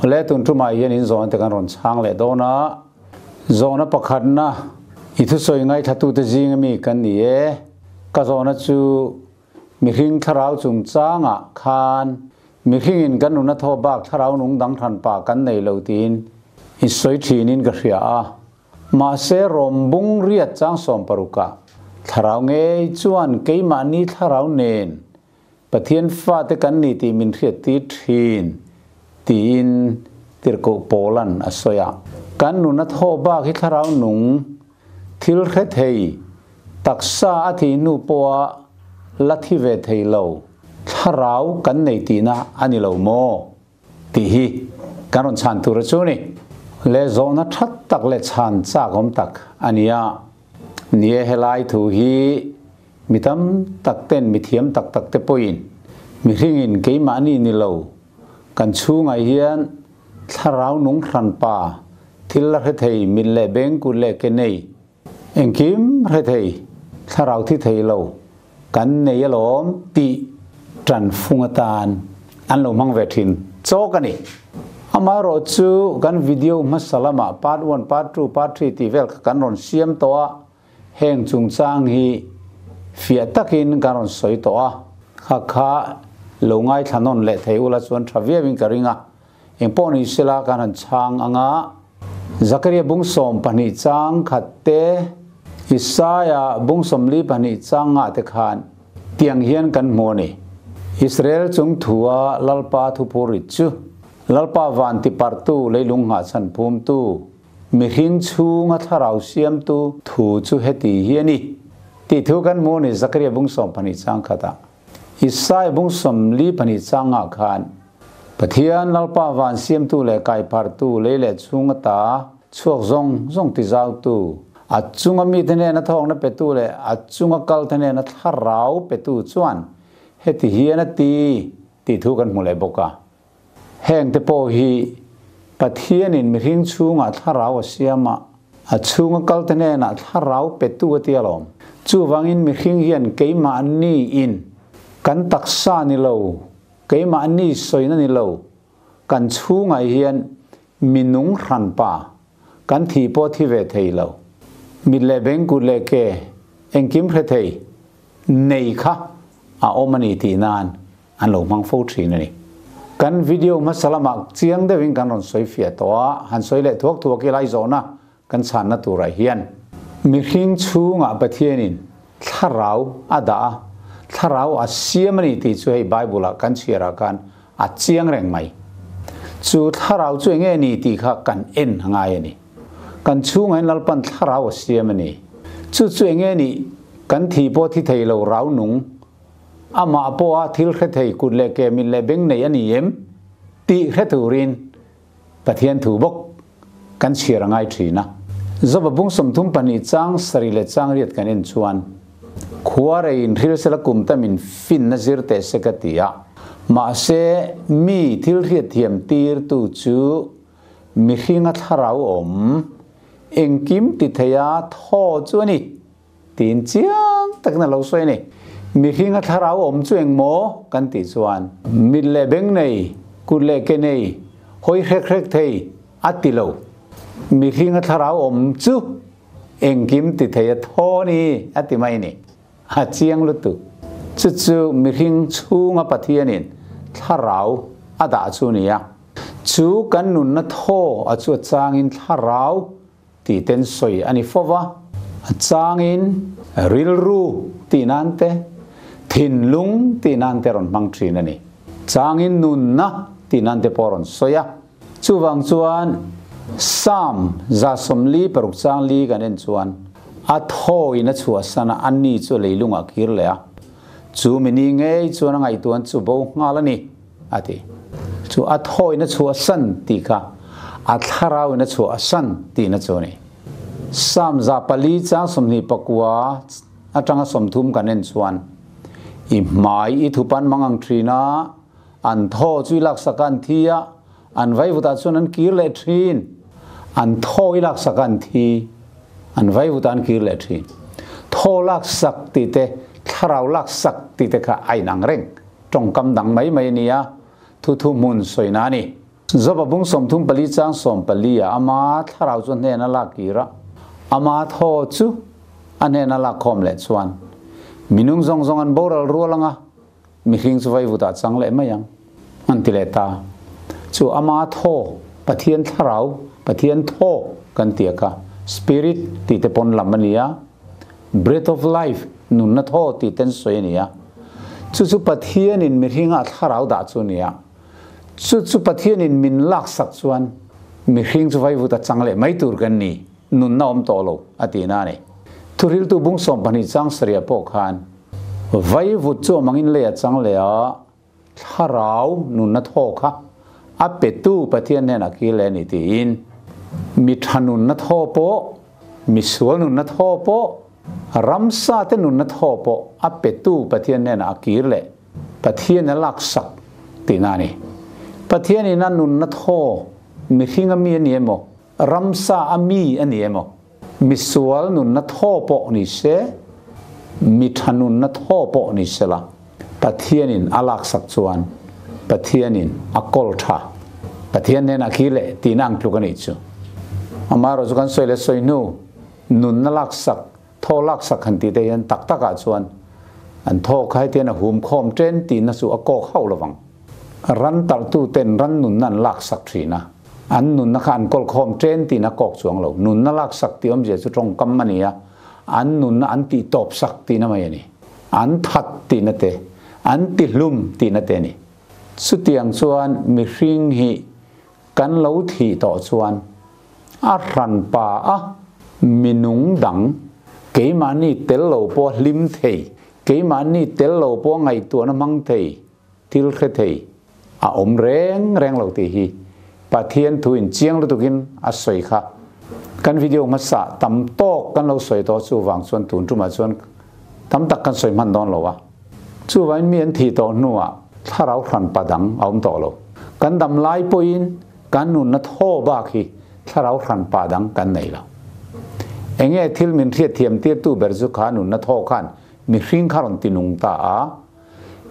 Awle tun tumah hian in zawhna te kan rawn chhang leh dawn a, zawhna pakhatna i thusawi ngaithlatute zinga mi kan ni e. Ka zawhna chu mihring thlarau chungchangah khan mihringin kan nuna thaw bak thlarau nung dang hranpa kan nei lo tiin i sawi thinin ka hria a. Mahse rawm bung riat chang sawmparukah thlarau ngei chuan keimahni thlarau nen Pathian fate kan ni tih min hriattir thin, tiin Tirhkoh Paula'n a sawi a. Kan nuna thaw bak hi thlarau nung, thil hre thei, taksa a thih hnu pawha la thi ve thei lo, thlarau kan nei tihna a ni lo maw? Tih hi kan rawn chhan tur a chu ni. Le zawhna tha tak leh chhan chak awm tak a ni a. Ni e, helai thu hi mi tam tak ten mi thiam tak tak te pawhin mihringin keimahni ni lo kan chhungah hian thlarau nung hranpa thil la hre thei mit leh beng kut leh ke nei Engkim hre thei, thlarau thi thei lo kan nei alawm tih ṭan fung atan an lo hmang ve ṭhin chawk a ni. Amaherawh chu kan video hmasa lamah part one, part two, part three tih vel kha kan rawn siam tawh a, heng chungchang hi fiah takin kan rawn sawi tawh a, kha kha lo ngaithla nawn leh thei ula chuan ṭha viauin ka ring a. Engpawh ni sela kan han chhang ang a, Zakaria bung 12 chang khat te, Isaia bung 42 chang ngah te khan tiang hian kan hmu a ni. Israel chung thua Lalpa thuphur rit chu, Lalpa van tiparhtu, leilung nghahchhan phumtu, mihring chhunga thlarau siamtu thu chu heti hi a ni, tih thu kan hmu a ni, Zakaria bung 12 chang khatah. Isai bung 42 changah khan, Pathian Lalpa van siamtu leh kaiphartu, lei leh chhung ata chhuak zawng zawng tizautu, a chunga mite hnena thawkna petu leh a chunga kalte hnena thlarau petu chuan heti hian a ti tih thu kan hmu leh bawk a. Hengte pawh hi Pathianin mihring chhungah thlarau a siam a, a chhunga kalte hnenah thlarau petu a ti alawm. Chuvangin mihring hian keimahniin kan taksa ni lo, keimahni sawina ni lo, kan chhungah hian minung hranpa kan thih pawh thi ve thei lo. Mit leh beng kut leh ke engkim hre thei nei kha a awm a ni tih nan an lo hmang fo thin a ni. Kan video hmasa lamah chiang deuhin kan rawn sawi fiah tawh a, han sawi leh thuak thuak ila i zawhna kan chhanna turah hian mihring chhungah Pathianin thlarau a dah a, thlarau a siam a ni tih chu hei Bible-ah kan chhiarah khan a chiang reng mai. Chu thlarau chu enge ni tih kha kan en a ngai a ni. Kan chhungah hian Lalpan thlarau a siam a ni. Chu chu enge ni kan thi pawh thi thei lo rau nung Amah pawha thil hre thei kut leh ke mit leh beng nei a ni em tih hre turin Pathian thu bawk kan chhiar a ngai thin a. Zoba bung 32 chang sarih leh chang riat kan en chuan khua rei in hril sela kum tam in finna zir teh se ka ti a, mahse mi thil hriatthiam tirtu chu mihringa thlarau awm engkim ti theia thaw chu a ni. Tiin chiang takin a lo sawi a ni. Mihring a thlarau awm chu eng maw? kan tih chuan mit leh beng nei, kut leh ke nei, hawi hrek hrek thei a ti lo. Mihring a thlarau awm chu engkim ti thei a thaw ni a ti mai a ni. A chiang lutuk. Chu chu mihring chhunga Pathianin thlarau a dah chu a ni a. Chu kan nunna thaw a chu a changin thlarau tih ten sawi a ni fo va, a changin rilru tih nan te, thinlung tih nan te rawn hmang thin a ni. Changin nunna tih nan te pawh rawn sawi a. Chuvang chuan Psalm 46 chang li kan en chuan a thawiin a chhuahsan a, a ni chu leilungah kir leh a, chu mi ni ngei chuan a ngaihtuan chu bo nghal a ni. A ti. Chu a thawiin a chhuahsan tih kha a thlarauin a chhuahsan tihna chu a ni. Psalm 400 chang 29 atanga 30 kan en chuan, I hmai i thupan mang ang thin a, an thaw chu i laksak a an thi a, an vaivutah chuan an kir leh thin. An thaw i laksak a an thi, an vaivutah an kir leh thin. Thaw laksak tih te, thlarau laksak tih te kha a inang reng. Tawngkam dang mai mai a ni a, thu thu hmun sawina a ni. Joba bung 34 chang 14 ah ama thlarau chu hnena lak kir a, ama thaw chu a hnena lak khawm leh chuan minung zawng zawng an boral rual anga mihring chu vaivut ah chang leh mai ang an ti leh ta. Chu ama thaw, Pathian thlarau, Pathian thaw kan ti a kha, spirit tih te pawn lam a ni a, breath of life, nunna thaw tih ten sawi a ni a. Chu chu Pathianin mihringa a thlarau dah chu a ni a. Chu chu Pathianin min laksak chuan mihring chu vaivut a chang leh mai tur kan ni, nunna awm tawh lo a tihna a ni. Thuhriltu bung 12 chang sarih pawh khan vaivut chu awm angin lei a chang leh a, thlarau nunna thaw kha a petu Pathian hnenah kir leh a ni tiin mi tha nunna thaw pawh, mi sual nunna thaw pawh, ramsa te nunna thaw pawh a petu Pathian hnenah a kir leh. Pathian a laksak tihna a ni. Pathianin a nunna thaw mihring a mi a ni emaw, ramsa a mi a ni emaw, misual nunna thaw pawh ni se, mi tha nunna thaw pawh ni se la, Pathianin a laksak chuan Pathianin a kawl tha. Pathian hnenah khi leh tihna ang tluk a nih chu. Amaherawhchu kan sawi leh sawi hnu, nunna laksak Thaw laksak han tih te hian tak takah chuan an thaw kha hetian a hum khawm ṭen tihna chu a kawk hauh lovang. Ran tarhtu ten ran nunna an laksak ṭhin a, an nunna kha an kawl khawm ṭen tihna kawk chuang lo. Nunna laksak tih awmzia chu ṭawngkam a ni a, an nunna an tih tawp sak tihna mai a ni. An that tihna te, an tihlum tihna te a ni. Chutiang chuan mihring hi Kan lo thih tawh chuan a hranpa a minung dang keimahni tel lo pawh hlim thei, keimahni tel lo pawh ngaihtuahna hmang thei, thil hre thei a awm reng reng lo tih hi Pathian thu in chiang lutukin a sawi kha. Kan video hmasa tam tawk kan lo sawi tawh chuvang chuan tun tumah chuan tam tak kan sawi hman dawn lo a. Chuvangin mi an thih tawh hnuah thlarau hranpa dang a awm tawh lo. Kan dam lai pawhin kan nunna thaw bak hi thlarau hranpa dang kan nei lo. Enge thil min hriatthiam tirtu ber chu kha nunna thaw khan mihring kha rawn tinung ta a.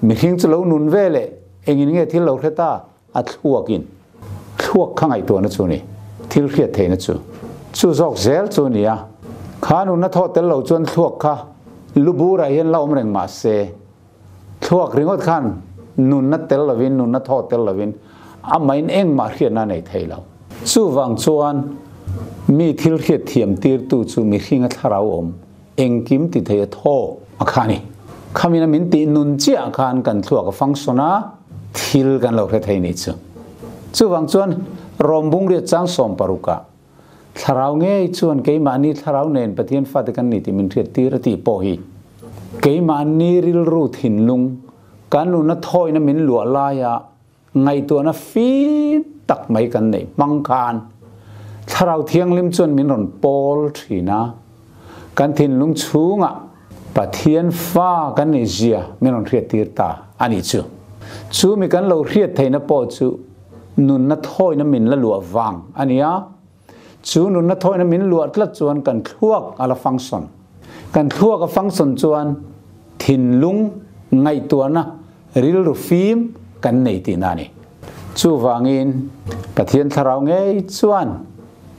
Mihring chu lo nun ve leh engin nge thil lo hre ta? A thluakin thluak kha ngaihtuahna chu a ni, thil hriat theihna chu. Chu zawk zel chu a ni a, kha nunna thaw tel lo chuan thluak kha lu burah hian la awm reng mah se, thluak ringawt khan nunna tel lovin, nunna thaw tel lovin amahin engmah hriatna a nei thei lo. Chuvang chuan mi thil hriat thiam tirtu chu mihringa thlarau awm engkim ti thei a thaw a kha a ni. Khamina min tih nun chiah khan kan thluak a function a, thil kan lo hre thei nih chu. Chuvang chuan Rom bungriat chang 16 ah thlarau ngei chuan keimahni thlarau nen Pathian fate kan ni tih min hriat tir a tih pawh hi keimahni rilru thinlung kan nuna thawina min luah laia Ngaihtuahna fim tak mai kan neih hmang khan Thlarau Thianghlim chuan min rawn pawl thin a, kan thinlung chhungah Pathian fa kan nih zia min rawn hriattir ta a nih chu. Chu mi kan lo hriat theihna pawh chu nunna thawina min la luah vang a ni a, chu nunna thawina min luah tlat chuan kan thluak a la function. Kan thluak a function chuan thinlung ngaihtuahna Rilru fim kan nei tihna a ni. Chuvangin, Pathian thlarau ngei chuan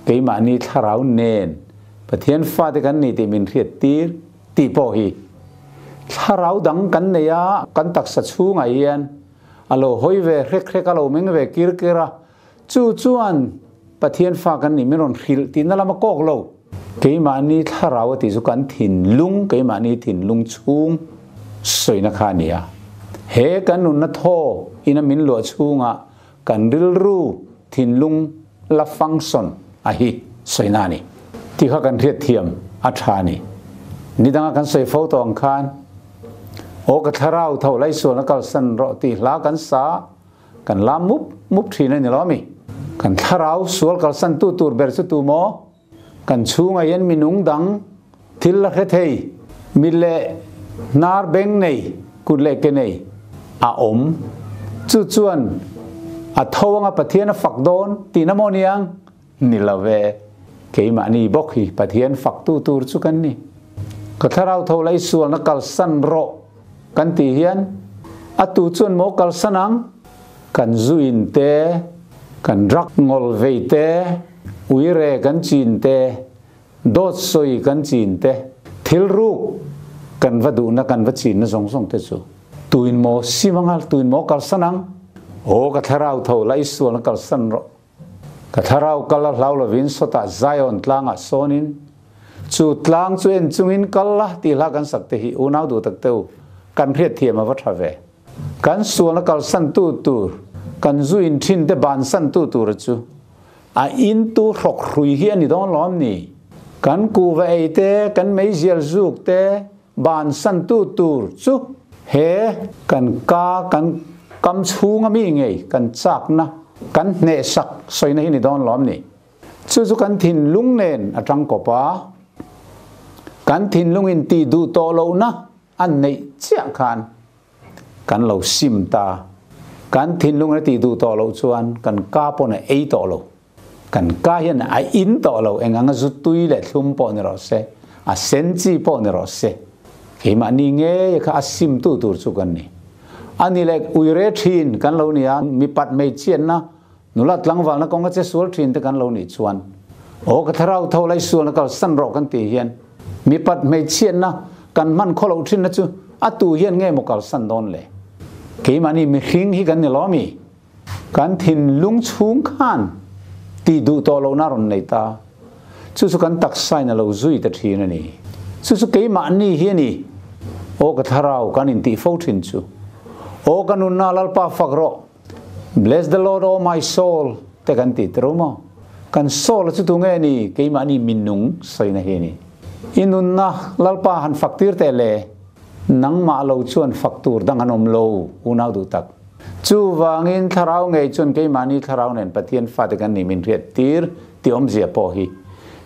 keimahni thlarau nen Pathian fate kan ni tih min hriat tir tih pawh hi thlarau dang kan nei a, kan taksa chhungah hian a lo hawi ve hrek hrek a, lo meng ve kir kir a, chu chuan Pathian fa kan nih min rawn hrilh tihna lam a kawk lo. Keimahni thlarau a tih chu kan thinlung, keimahni thinlung chhung sawina kha a ni a. He kan nunna thaw ina min luah chhungah kan rilru thinlung la function a hi sawina a ni. Tih kha kan hriatthiam a tha a ni. Nidanga kan sawi fo tawh ang khan, Aw ka thlarau tho laisualna kalsan rawh tih hla kan sa Kan lam mup mup thin a ni lo ami? Kan thlarau sual kalsan tu tur ber chu tu maw? Kan chhungah hian minung dang thil la hre thei, mit leh hnar beng nei, kut leh ke nei a awm. Chu chuan a tho anga Pathian a fak dawn tihna maw niang? Ni lo ve, keimahni bawk hi Pathian faktu tur chu kan ni. Ka thlarau tho la i sualna kalsan rawh kan tih hian a tu chuan maw kalsan ang? Kan zu in te, Kan drug ngol vei te, uire kan chin te, dawt sawi kan chin te, thil ruk kan va duhna kan va chinna zawng zawng te chu tuin maw sim anga tuin maw kalsan ang? Aw ka thlarau tho la i sualna kalsan rawh. Ka thlarau kal a hlau lovin sawtah Zion tlangah sawnin chu tlang chu en chungin kal la tih hla kan sak te hi unau duh tak te u kan hriatthiam a va tha ve. Kan sualna kalsan tu tur, kan zu in thin te bansan tu tura chu a in tu hrawk hrui hi a ni dawn lawm ni? Kan kuhva ei te, kan meizial zuk te bansan tu tur chu he kan ka kan kam chhunga mi ngei kan chakna kan hnehsak sawina hi ni dawn lawm ni? Chu chu kan thinlung nen a tangkawp a, kan thinlung in tih duh tawh lohna an neih chiah khan kan lo sim ta. Kan thinlung a tih duh tawh loh chuan kan ka pawn a ei tawh lo. Kan ka hian a in tawh lo. Eng anga zu tui leh thlum pawh ni rawh se, a sen chi pawh ni rawh se, keimahni ngei kha a sim tu tur chu kan ni. A ni leh uire thin kan lo ni a, mipat hmeichhiatna, nula tlangvalna kawnga che sual thin te kan lo nih chuan, aw ka thlarau tho lai sualna kalsan rawh kan tih hian mipat hmeichhiatna kan hman khaw loh thinna chu a tu hian nge maw kalsan dawn le? Keimahni mihring hi kan ni lo ami? Kan thinlung chhung khan tih duh tawh lohna rawn nei ta. Chu chu kan taksain a lo zui ta thin a ni. Chu chu keimahni hi a ni. Aw ka thlarau kan intih fo thin chu. Aw ka nunna Lalpa fak rawh. Bless the Lord O my soul te kan ti tiro maw? Kan soul a chu tu nge ni? Keimahni minung sawina hi a ni. I nunna Lalpa han fak tir teh le, nangmah lo chuan fak tur dang an awm lo, unau duh tak. Chuvangin thlarau ngei chuan keimahni thlarau nen Pathian fate kan ni min hriat tir tih awmzia pawh hi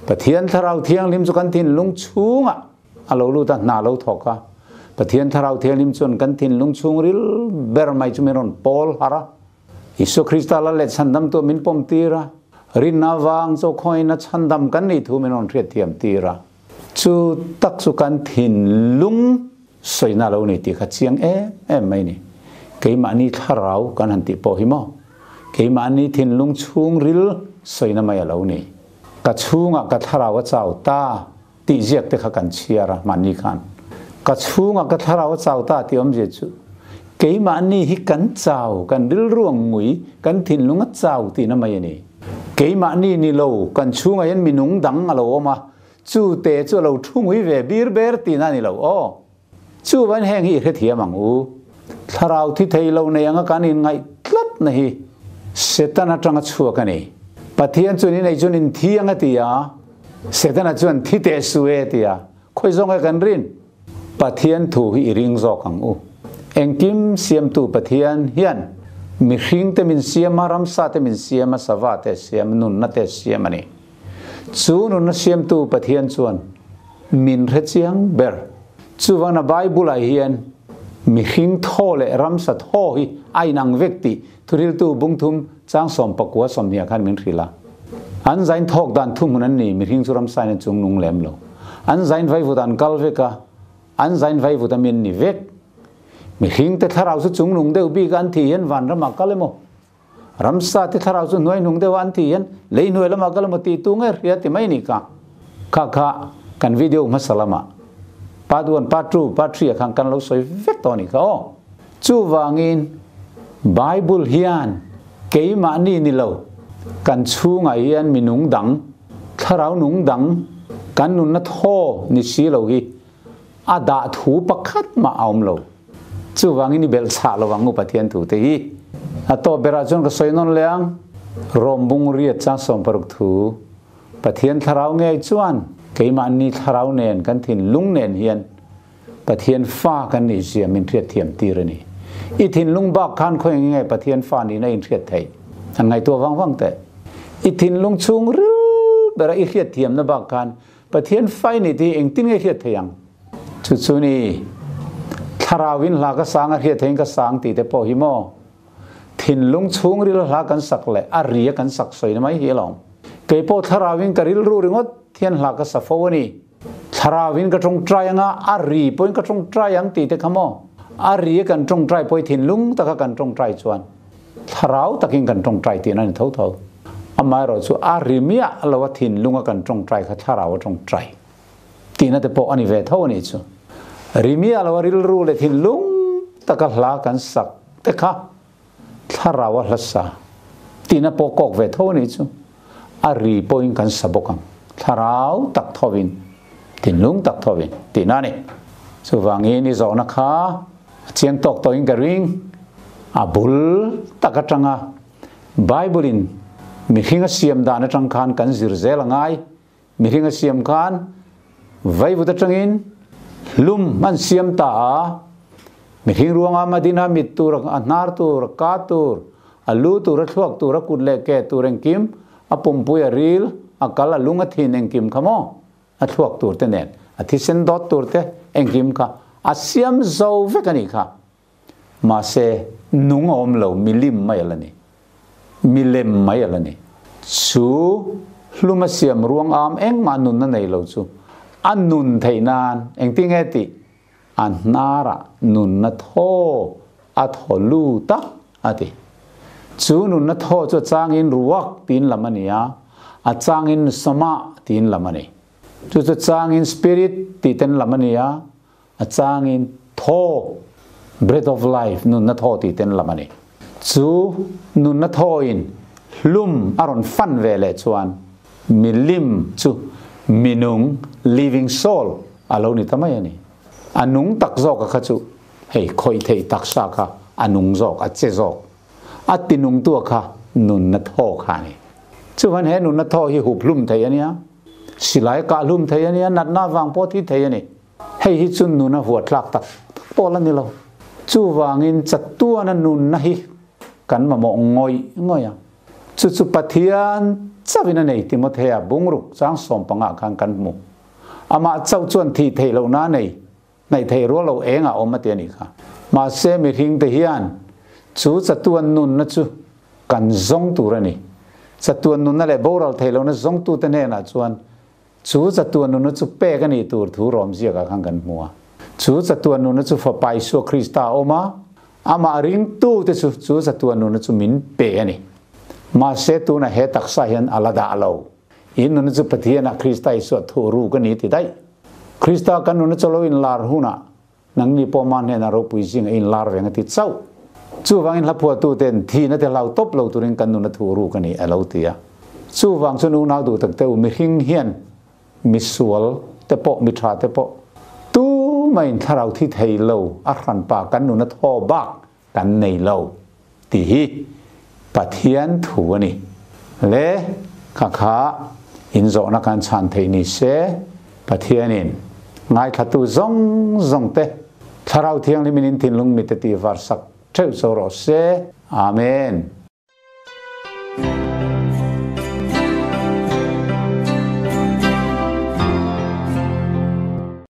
Pathian thlarau thianghlim chu kan thinlung chhungah A lo lut a, hna lo thawk a. Pathian Thlarau Thianghlim chuan kan thinlung chhungril ber mai chu min rawn pawl harh a. Isua Krista la let chhandam tu min pawm tir a. Rinna avang chaw khawiin a chhandam kan nih thu min rawn hriatthiam tir a. Chu tak chu kan thinlung sawina lo ni tih kha chiang em em mai ni. Keimahni thlarau kan han tih pawh hi maw? Keimahni thinlung chhungril sawina mai a lo ni. Ka chhungah ka thlarau a chau ta. Tih ziak te kha kan chhiar a, mahni khan ka chhungah ka thlarau a chau ta tih awmzia chu keimahni hi kan chau, kan rilru ang ngui, kan thinlung a chau tihna mai a ni. Keimahni ni lo, kan chhungah hian minung dang a lo awm a, chu te chu a lo thu ngui ve bir ber tihna a ni lo aw. Chuvain heng hi i hrethiam ang u. Thlarau thi thei lo nei anga kan inngaih tlatna hi Setana atanga chhuak a ni. Pathian chuan i nei chuan in thi ang a ti a, Setana chuan thi teh su e a ti a, khawi zawng e kan rin? Pathian thu hi i ring zawk ang u. Engkim siamtu Pathian hian mihring te min siam a, ramsa te min siam a, sava te a siam a, nunna te a siam a ni. Chu nunna siamtu Pathian chuan min hre chiang ber. Chuvangna Bible-ah hian mihring thaw leh ramsa thaw hi a inang vek tih thuriltu bungthum chang 19 20 khan min hrilh a. An zain thawk dan thuhmun an ni, mihring chu ramsa in a chung nung lem lo. An zain vaivut an kal vek a, an zain vaivut a min ni vek. Mihring te thlarau chu chung nung deuh bik a an thih hian vanramah kal emaw? Ramsa te thlarau chu hnuai hnung deuh a an ti hian lei hnuai lamah ka la maw ti tu nge hria ti mai ni ka. Kha kha kan video hmasa lamah part one, part two, part three ah khan kan lo sawi vek tawh a ni kha aw. Chuvangin Bible hian keimahni ni lo kan chhungah hian minung dang, thlarau nung dang kan nunna thaw ni si lo hi a dah thu pakhat mah a awm lo. Chuvangin i belh chhah lo ang u Pathian thu te hi. A tawp berah chuan ka sawi nawn leh ang. Rom bung riat chang 60 thu Pathian thlarau ngei chuan keimahni thlarau nen kan thinlung nen hian Pathian fa kan nih zia min hriat thiam tir a ni. I thinlung bak khan khawi nge nge Pathian fa nihna in hriat theih? An ngaihtuah vang vang teh. I thinlung chhung ril bera i hriat thiamna bak khan Pathian fai nih te hi engtin nge hriat thei ang? Chu chu ni, thlarauin hla ka sang a hriat theiin ka sang tih te pawh hi maw? Thinlung chhungril hla kan sak leh a ri a kan sak sawina mai hi alawm. Kei pawh thlarauin ka rilru ringawt hian hla ka sa fo a ni. Thlarauin ka tawngtai anga a ri pawhin ka tawngtai ang tih te kha maw? A ri a kan tawngtai pawh hi thinlung taka kan tawngtai chuan. Thlarau takin kan tawngtai tihna a ni tho tho. Amaherawhchu a ri miah lo a thinlunga kan tawngtai kha thlarau a tawngtai tihna te pawh a ni ve tho a nih chu. Ri miah lo a rilru leh thinlung taka hla kan sak te kha thlarau a hla sa tihna pawh kawk ve tho a nih chu. A ri pawhin kan sa bawk ang. Thlarau tak thovin, thinlung tak thovin tihna a ni. Chuvangin i zawhna kha a chiang tawk tawhin ka ring. A bul tak atanga Bible in mihring a siam dan atang khan kan zir zel a ngai. Mihring a siam khan vaivut atangin hlum an siam ta a, mihring ruanga madina mit tur, a hnar tur, a ka tur, a lu tur, a thluak tur, a kut leh ke tur engkim, a pumpui, a ril, a kal, a lung, a thin engkim kha maw? A thluak tur te nen, a thisen dawt tur te engkim kha a siam zo vek a nih kha. Mahse, nung a awm lo, milim mai a la ni. Milem mai a la ni. Chu hlum a siam ruang am engmah nunna nei lo chu a nun theih nan engtin nge tih a hnarah nunna thaw a thaw lut a, a ti. Chu nunna thaw chu a changin ruak tiin lam a ni a, a changin sawmah tiin lam a ni. Chu chu changin spirit tih ten lam a ni a, A changin thaw, breath of life, nunna thaw tih ten lam a ni. Chu nunna thawin hlum a rawn fan ve leh chuan milim chu minung, living soul, a lo ni ta mai a ni. A nung tak zawk a kha chu hei khawih theih taksa kha a nung zawk, a che zawk. A tinungtu a kha nunna thaw kha a ni. Chuvan he nunna thaw hi hup hlum thei a nia, silai kah hlum thei a nia, natna vang pawh thi thei a ni. Hei hi chu nun a huatlak tak tak pawh la ni lo. Chuvangin chatuana nunna hi kan mamawh ngawih ngawih a. Chu chu Pathian chauhin a nei Timothea bungruk chang sawmpangah khan kan hmu. Amah chauh chuan thih theih lohna a nei, hnaih theih rual lo engah awm a ti a nih kha. Mahse mihringte hian chu chatuan nunna chu kan zawng tur a ni. Chatuan nunna leh boral theih lohna zawngtute hnenah chuan Chu chatuan nuna chu pek a nih tur thu rawm ziakah khan kan hmu a. Chu chatuan nuna chu Fapa Isua Krista a awm a, amah ringtute chu chu chatuan nuna chu min pe a ni. Mahse tunah he taksa hian a la dah lo. In nuna chu Pathianah Krista Isua thu ruk a ni ti daih. Krista kan nuna chu lo inlar hunah nangni pawh mah hnenah ropui zingah i inlar veng a ti chauh. Chuvangin hlaphuatuten thihna te hlau tawp lo turin kan nuna thu ruk a ni a lo ti a. Chuvang chu nunau duh tak teu mihring hian misual te pawh mi tha te pawh tumah in thlarau thi thei lo a hranpa kan nuna thaw bak kan nei lo tih hi Pathian thu a ni. Le kha kha inzawhna kan chhan theih ni se Pathianin ngaithlatu zawng zawng te Thlarau Thianghlimin in thinlung mite tih varsak theuh cho rawh se. Amen.